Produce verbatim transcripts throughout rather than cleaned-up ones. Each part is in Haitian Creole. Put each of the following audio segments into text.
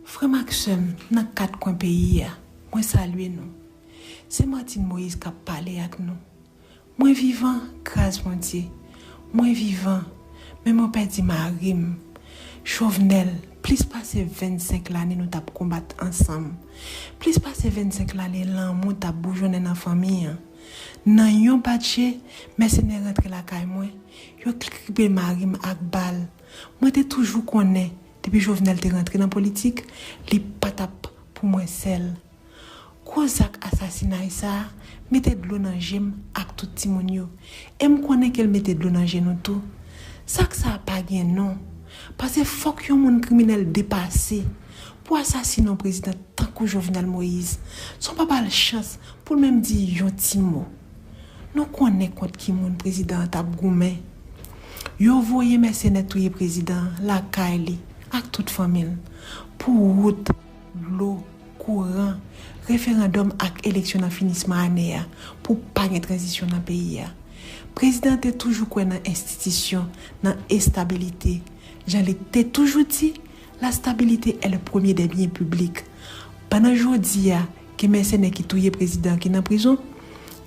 Frè m ak sè m nan kat kwen peyi a, mwen salye nou. Se Martine Moïse k ap pale ak nou. Mwen vivan, gras Bondye. Mwen vivan, men mwen pèdi mari m. Jovenel, plis pase vennsenk lane nou t ap konbat ansanm. Plis pase vennsenk lane lanmou t ap boujonnen nan fanmi an. Nan yon bat je, mèsenè rantre lakay mwen, yo kripe mari m ak bal. Mwen te toujou konnen, depi Jovenel te rantre nan politik, li pa t ap pou mwen sèl. Gwo zak asasinay sa a mete dlo nan je m ak tout timoun yo. E m konnen ke l mete dlo nan je nou tou. Zak sa a pa gen non. Paske fòk yon moun kriminèl depase pou asasinen yon prezidan tankou Jovenel Moïse, san w pa ba l chans pou l menm di yon ti mo. Nou konnen kont ki moun prezidan an t ap goumen. Yo voye mèsenè touye prezidan an lakay li ak tout fanmi l pou wout, dlo, kouran, referandòm ak eleksyon nan finisman ane a pou pa gen tranzisyon nan peyi a. Prezidan an te toujou kwè nan enstitisyon, nan estabilite. Jan li te toujou di, la stabilité est le premier des biens publics. Pandan jodi a, gen mèsenè ki touye prezidan ki nan prizon,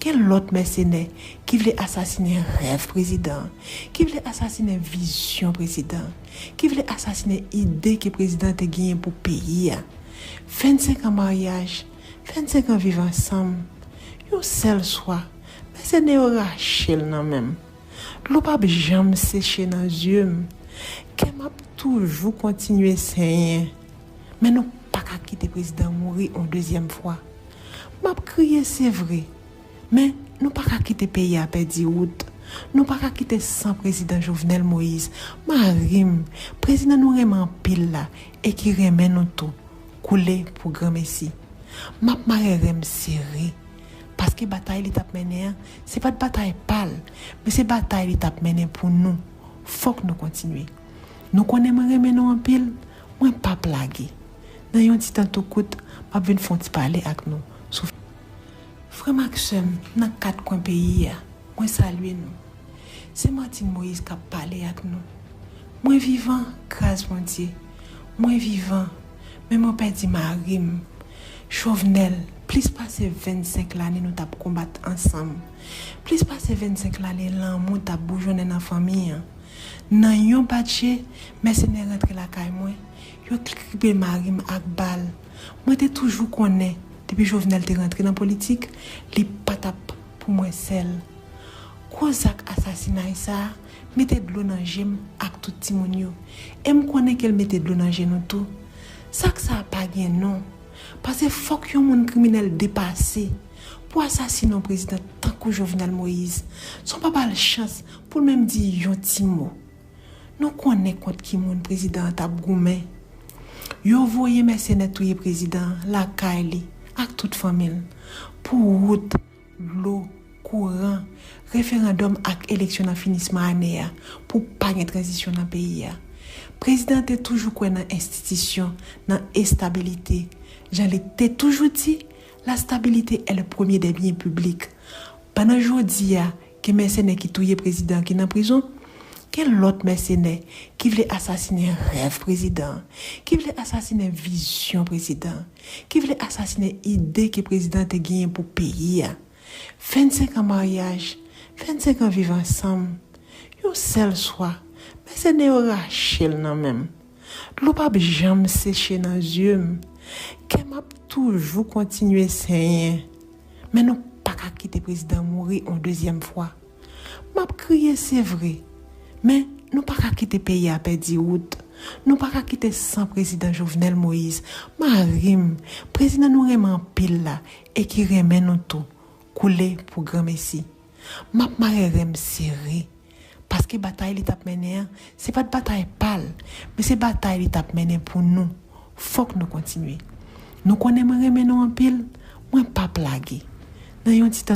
gen lòt mèsenè ki vle asasinen rèv prezidan, ki vle asasinen vizyon prezidan, ki vle asasinen ide ke prezidan te genyen pou peyi a. Vennsenk an maryaj, vennsenk an viv ansanm, yon sèl swa, mèsenè yo rache l nan men m. Dlo p ap janm seche nan zye m. Kè m ap toujou kontinye senyen. Men nou pa ka kite prezidan mouri yon dezyèm fwa. M ap kriye, se vre. Men nou pa ka kite peyi a pèdi wout. Nou pa ka kite san prezidan Jovenel Moïse, mari m, prezidan nou renmen anpil la e ki renmen nou tou, koule pou granmesi. M ap mare ren m sere. Paske batay li t ap mennen an, se pa t batay pa l, men se batay li t ap mennen pou nou. Fòk nou kontinye. Nou konnen mwen renmen nou anpil, mwen p ap lage. Nan yon ti tan tou kout, m ap vin fè yon ti pale ak nou sou. Frè m ak sè m nan kat kwen peyi a, mwen salye nou. Se Martine Moïse k ap pale ak nou. Mwen vivan, gras Bondye. Mwen vivan, men mwen pèdi mari m. Jovenel, plis pase vennsenk lane nou t ap konbat ansanm. Plis pase vennsenk lane lanmou t ap boujonnen nan fanmi an. Nan yon bat je, mèsenè rantre lakay mwen, yo kripe mari m ak bal. Mwen te toujou konnen, depi Jovenel te rantre nan politik, li pa t ap pou mwen sèl. Gwo zak asasinay sa a mete dlo nan je m ak tout timoun yo. E m konnen ke l mete dlo nan je nou tou. Zak sa a pa gen non. Paske fòk yon moun kriminèl depase pou asasinen yon prezidan tankou Jovenel Moïse, san w pa ba l chans pou l menm di yon ti mo. Nou konnen kont ki moun prezidan an t ap goumen. Yo voye mèsenè touye prezidan an lakay li ak tout fanmi l pou wout, dlo, kouran, referandòm ak eleksyon nan finisman ane a pou pa gen tranzisyon nan peyi a. Prezidan an te toujou kwè nan enstitisyon, nan estabilite. Jan li te toujou di, la stabilité est le premier des biens publics. Pandan jodi a, gen mèsenè ki touye prezidan ki nan prizon, gen lòt mèsenè ki vle asasinen rèv prezidan, ki vle asasinen vizyon prezidan, ki vle asasinen ide ke prezidan te genyen pou peyi a. Vennsenk an maryaj, vennsenk an viv ansanm, yon sèl swa, mèsenè yo rache l nan men m. Dlo p ap janm seche nan zye m. Kè m ap toujou kontinye senyen. Men nou pa ka kite prezidan mouri yon dezyèm fwa. M ap kriye, se vre. Men nou pa ka kite peyi a pèdi wout. Nou pa ka kite san prezidan Jovenel Moïse, mari m, prezidan nou renmen anpil la e ki renmen nou tou, koule pou granmesi. M ap mare ren m sere. Paske batay li t ap mennen an, se pa t batay pa l, men se batay li t ap mennen pou nou. Fòk nou kontinye. Nou konnen mwen renmen nou anpil, mwen p ap lage. Nan yon ti tan